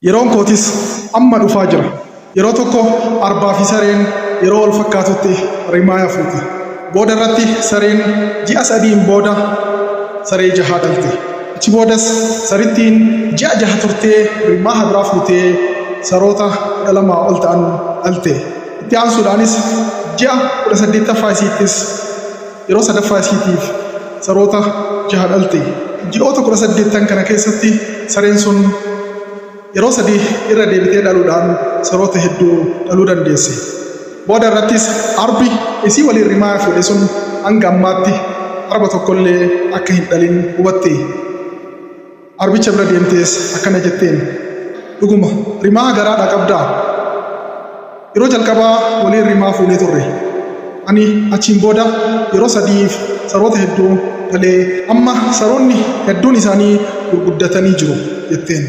Yeroon kootis amma dhufaa jira. Yeroo tokko arbaa fi sareen yeroo wal fakkaatutti rimaaya fuute. Booda irratti sareen ji'a sadiin booda saree jaha dhalte. Achi boodas sarittiin ji'a jaha turtee rimaaha biraa fuutee saroota 12 ol ta'an dhalte. Itti aansuudhaanis ji'a 18ffaa isiittis yeroo sadaffaa isiitiif saroota jaha dhalte. Ji'oota 18n kana keessatti sareen sun yeroo sadi irra deebitee dhaluudhaan saroota hedduu dhaluu dandeesse. Booda irrattis arbi isii waliin rimaaya fuudhe sun hanga ammaatti arba tokkollee akka hin dhalin hubatte. Arbicha bira deemtees akkana jetteen, Dhuguma rimaa garaadhaa qabdaa? Yeroo jalqabaa waliin rimaa fuunee turre. Ani achiin booda yeroo sadiif saroota hedduu dhalee amma saroonni hedduun isaanii gurguddatanii jiru jetteen.